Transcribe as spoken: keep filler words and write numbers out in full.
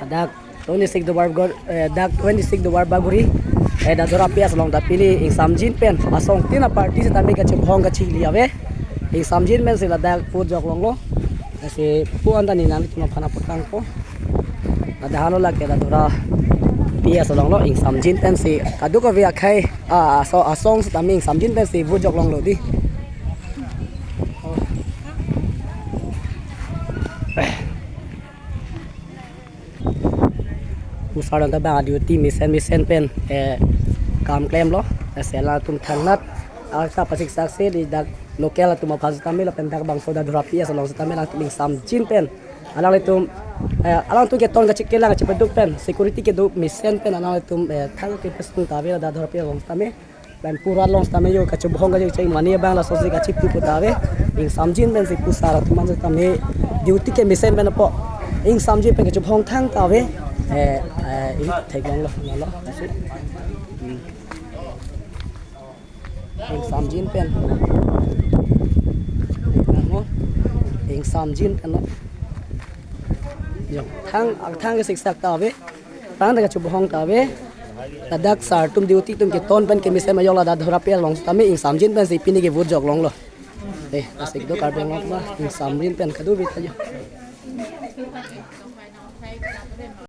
Dak twenty-six Duarbagori, eh, dak twenty-six Duarbagori, eh, Dadora P S along ta pini ingsamjin pen asongtin aparty setame kachebohong kachili ave. Ingsamjin pensi ladak vote joklonglo. Lasi pu anta ne nanglitum aphan apot kangpo. Ladak halo lake Dadora P S alonglo, ingsamjin pensi kadokave akhei, ah, aso-, asong setame ingsamjin pensi vote joklonglo dei. Pu sar anta bang duty mesen mesen pen, eh, kam klemlo. Lasi alangtum thangnat, ah, sa pasik saksi dei, dak local atum aphan setame lapen dak bangso Dadora P S along setame alangtum ingsamjin pen, alanglitum, eh, alangtum keton kachikelang kachepaduk pen, security kedo mesen pen alanglitum, eh, thang kepesung ta ave Dadora P S along setame. Lapen pu rat along setame yo kachebohong kachi chai mane abang lasosi kachipu pu ta ave. Ingsamjin pensi pu sar atum an setame duty kemesen pen apot ingsamjin pen kachebohong thang ta ave. Eh, eh, ini theklonglo, lalo, lasi. Hmm. Ingsamjin pen. Ingsamjin penlo. Yo, thang, thang kesiksak ta ave. Thang ta kachebohong ta ave. Ladak sar atum duty atum keton pen kemesen ma yo ladak Dadora P S along setame ingsamjin pensi pini ke vote joklonglo. Eh, asik do Karbi Anglong ba, ingsamjin pen kadokave ta yo.